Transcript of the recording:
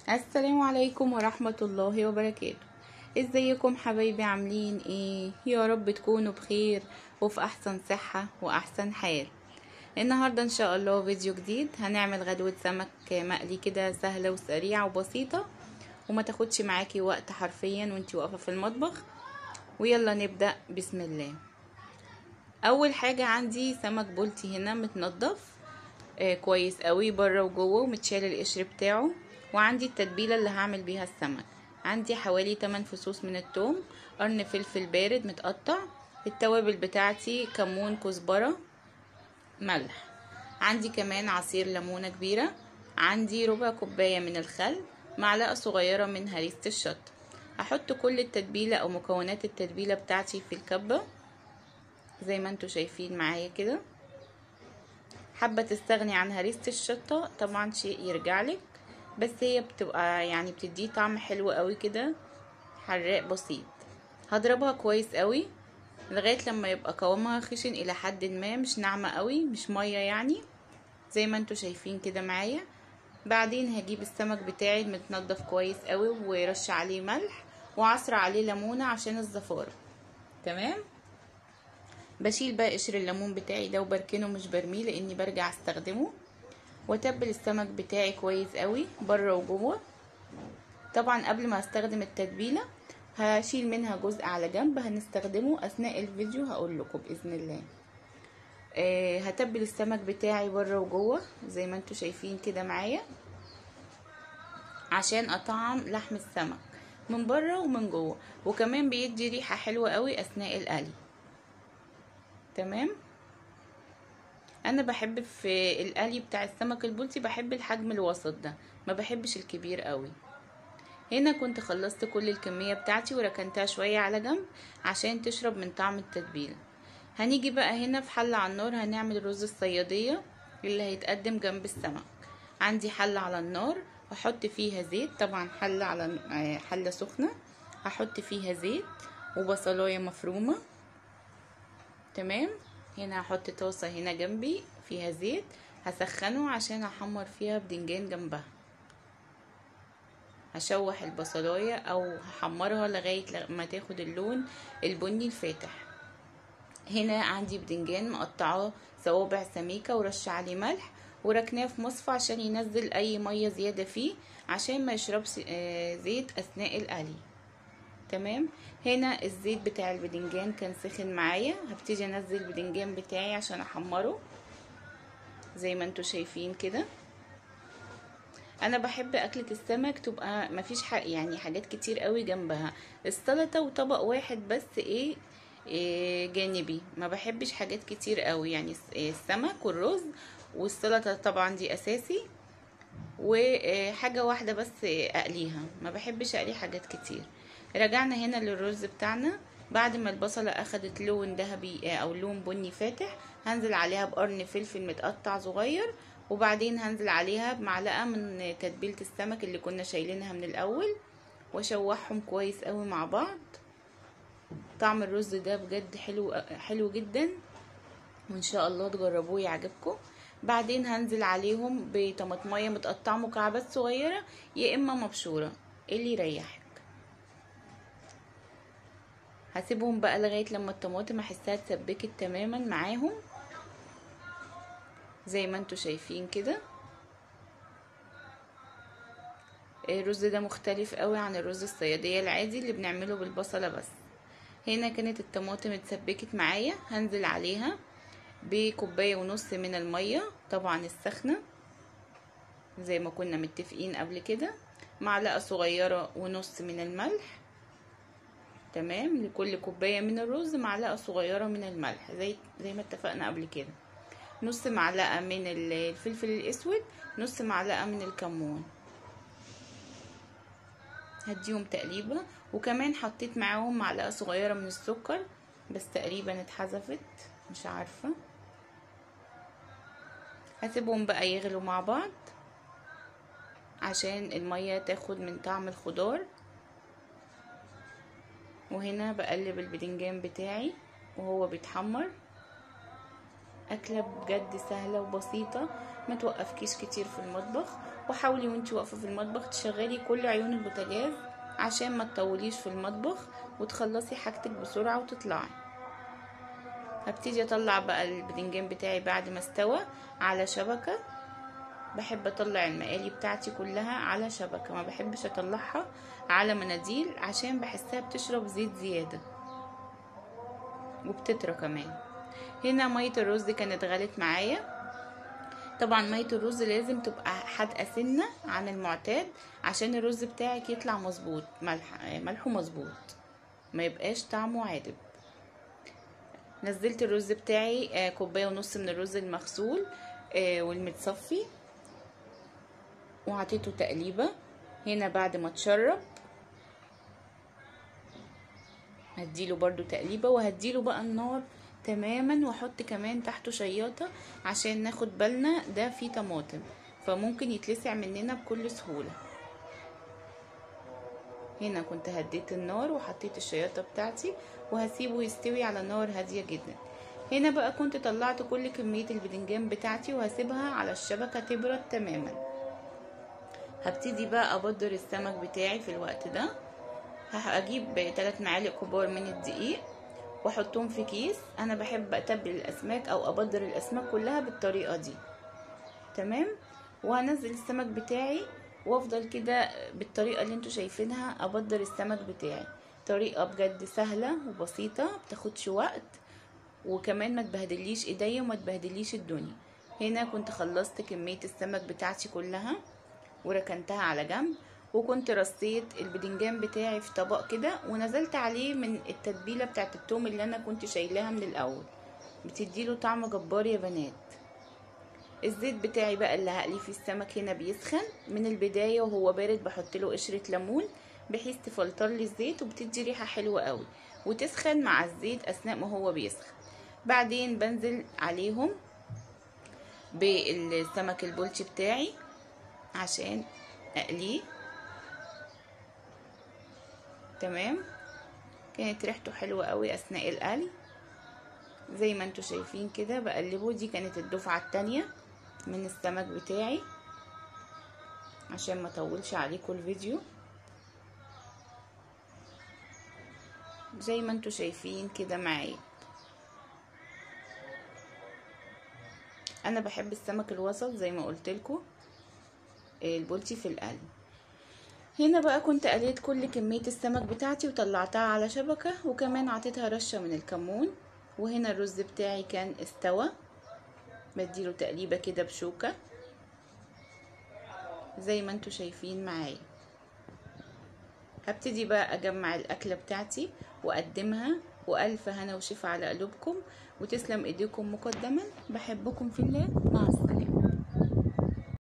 السلام عليكم ورحمة الله وبركاته. ازيكم حبايبي، عاملين ايه؟ يا رب تكونوا بخير وفي احسن صحة واحسن حال. النهاردة ان شاء الله فيديو جديد، هنعمل غدوة سمك مقلي كده سهلة وسريعة وبسيطة وما تاخدش معاكي وقت حرفيا وانتي واقفة في المطبخ. ويلا نبدأ بسم الله. اول حاجة عندي سمك بولتي هنا متنضف كويس قوي بره وجوه ومتشال القشر بتاعه، وعندي التتبيله اللي هعمل بيها السمك. عندي حوالي 8 فصوص من الثوم، قرن فلفل بارد متقطع، التوابل بتاعتي كمون، كزبره، ملح، عندي كمان عصير ليمونه كبيرة، عندي ربع كوباية من الخل، معلقه صغيرة من هريسه الشطه. هحط كل التتبيله او مكونات التتبيله بتاعتي في الكبه زي ما انتوا شايفين معايا كده. حابة تستغني عن هريسه الشطه طبعا شيء يرجعلك، بس هي بتبقى يعني بتديه طعم حلو قوي كده، حراق بسيط. هضربها كويس قوي لغاية لما يبقى قوامها خشن الى حد ما، مش ناعمة قوي مش مية يعني، زي ما انتوا شايفين كده معايا. بعدين هجيب السمك بتاعي المتنضف كويس قوي ورش عليه ملح وعصر عليه ليمونه عشان الزفاره. تمام، بشيل بقى قشر الليمون بتاعي ده وبركنه مش برميه لاني برجع استخدمه. واتبل السمك بتاعي كويس قوي بره وجوه. طبعا قبل ما استخدم التتبيله هشيل منها جزء على جنب هنستخدمه اثناء الفيديو، هقول لكم باذن الله. هتبل السمك بتاعي بره وجوه زي ما انتوا شايفين كده معايا عشان اطعم لحم السمك من بره ومن جوه، وكمان بيدي ريحه حلوة قوي اثناء القلي. تمام، انا بحب في القلي بتاع السمك البلطي بحب الحجم الوسط ده، ما بحبش الكبير قوي. هنا كنت خلصت كل الكمية بتاعتي وركنتها شوية على جنب عشان تشرب من طعم التتبيلة. هنيجي بقى هنا في حلة على النار هنعمل رز الصيادية اللي هيتقدم جنب السمك. عندي حلة على النار هحط فيها زيت، طبعا حلة على حلة سخنة هحط فيها زيت وبصلاية مفرومة. تمام، هنا هحط طاسة هنا جنبي فيها زيت هسخنه عشان احمر فيها بدنجان جنبها. هشوح البصلاية او هحمرها لغاية ما تاخد اللون البني الفاتح. هنا عندي بدنجان مقطعاه صوابع سميكة ورش عليه ملح وركناه في مصفى عشان ينزل اي مية زيادة فيه عشان ما يشربش زيت اثناء القلي. تمام، هنا الزيت بتاع البدنجان كان سخن معايا، هبتدي انزل البدنجان بتاعي عشان احمره زي ما انتوا شايفين كده. انا بحب اكلة السمك تبقى مفيش حق يعني حاجات كتير قوي جنبها، السلطة وطبق واحد بس ايه جانبي، ما بحبش حاجات كتير قوي يعني السمك والرز والسلطة طبعا دي اساسي، وحاجة واحدة بس اقليها، ما بحبش اقلي حاجات كتير. رجعنا هنا للرز بتاعنا بعد ما البصلة اخدت لون ذهبي او لون بني فاتح، هنزل عليها بقرن فلفل متقطع صغير، وبعدين هنزل عليها بمعلقة من تتبيلة السمك اللي كنا شايلينها من الاول، واشوحهم كويس قوي مع بعض. طعم الرز ده بجد حلو حلو جدا، وان شاء الله تجربوه يعجبكم. بعدين هنزل عليهم بطماطمية متقطعة مكعبات صغيرة يا اما مبشورة اللي يريحك. هسيبهم بقى لغاية لما الطماطم احسها اتسبكت تماما معاهم زي ما انتوا شايفين كده. الرز ده مختلف قوي عن الرز الصيادية العادي اللي بنعمله بالبصلة بس. هنا كانت الطماطم اتسبكت معايا، هنزل عليها بكوباية ونص من المية طبعا السخنة زي ما كنا متفقين قبل كده، معلقة صغيرة ونص من الملح. تمام، لكل كوباية من الرز معلقة صغيرة من الملح زي ما اتفقنا قبل كده، نص معلقة من الفلفل الاسود، نص معلقة من الكمون. هديهم تقليبة، وكمان حطيت معاهم معلقة صغيرة من السكر بس تقريبا اتحذفت مش عارفة. هسيبهم بقى يغلوا مع بعض عشان المية تاخد من طعم الخضار. وهنا بقلب البدنجان بتاعي وهو بيتحمر. اكله بجد سهلة وبسيطة، ما توقفكيش كتير في المطبخ. وحاولي وانتي واقفة في المطبخ تشغلي كل عيون البوتاجاز عشان ما تطوليش في المطبخ وتخلصي حاجتك بسرعة وتطلعي. هبتدي اطلع بقى البدنجان بتاعي بعد ما استوى على شبكة. بحب اطلع المقالي بتاعتي كلها على شبكة، ما بحبش اطلعها على مناديل عشان بحسها بتشرب زيت زيادة وبتطرى كمان. هنا مية الرز كانت غلت معايا. طبعا مية الرز لازم تبقى حادقه سنة عن المعتاد عشان الرز بتاعك يطلع مظبوط، ملحة مظبوط، ما يبقاش طعمه عادب. نزلت الرز بتاعي 1.5 كوباية من الرز المغسول والمتصفي، وعطيته تقليبه. هنا بعد ما اتشرب هديله برضو تقليبه، وهديله بقى النار تماما، واحط كمان تحته شياطه عشان ناخد بالنا ده فيه طماطم فممكن يتلسع مننا بكل سهولة. هنا كنت هديت النار وحطيت الشياطه بتاعتي وهسيبه يستوي على نار هادية جدا. هنا بقى كنت طلعت كل كمية البدنجان بتاعتي وهسيبها على الشبكة تبرد تماما. هبتدي بقى ابدر السمك بتاعي في الوقت ده. هجيب 3 معالق كبار من الدقيق واحطهم في كيس. انا بحب اتبل الاسماك او ابدر الاسماك كلها بالطريقة دي، تمام. وهنزل السمك بتاعي وافضل كده بالطريقة اللي انتوا شايفينها ابدر السمك بتاعي. طريقه بجد سهلة وبسيطة، بتاخدش وقت، وكمان ما تبهدليش ايديا وما تبهدليش الدنيا. هنا كنت خلصت كمية السمك بتاعتي كلها وركنتها على جنب، وكنت رصيت البدنجان بتاعي في طبق كده ونزلت عليه من التتبيله بتاعت التوم اللي انا كنت شايلاها من الاول، بتديله طعم جبار يا بنات. الزيت بتاعي بقى اللي هقلي فيه السمك هنا بيسخن من البداية وهو بارد، بحط له قشرة ليمون بحيث تفلتر لي الزيت وبتدي ريحه حلوة قوي، وتسخن مع الزيت اثناء ما هو بيسخن. بعدين بنزل عليهم بالسمك البولتي بتاعي عشان اقلية، تمام. كانت ريحته حلوة قوي اثناء القلي زي ما انتوا شايفين كده بقلبه. دي كانت الدفعة التانية من السمك بتاعي عشان ما اطولش عليكم الفيديو. زي ما انتوا شايفين كده معايا، انا بحب السمك الوسط زي ما قلت لكم، البولتي في القلي. هنا بقى كنت قليت كل كمية السمك بتاعتي وطلعتها على شبكة، وكمان عطيتها رشة من الكمون. وهنا الرز بتاعي كان استوى، بديله تقليبة كده بشوكة زي ما انتوا شايفين معايا. هبتدي بقى اجمع الاكلة بتاعتي واقدمها، والف هنا وشفا على قلوبكم، وتسلم ايديكم مقدما. بحبكم في الله، مع السلامة.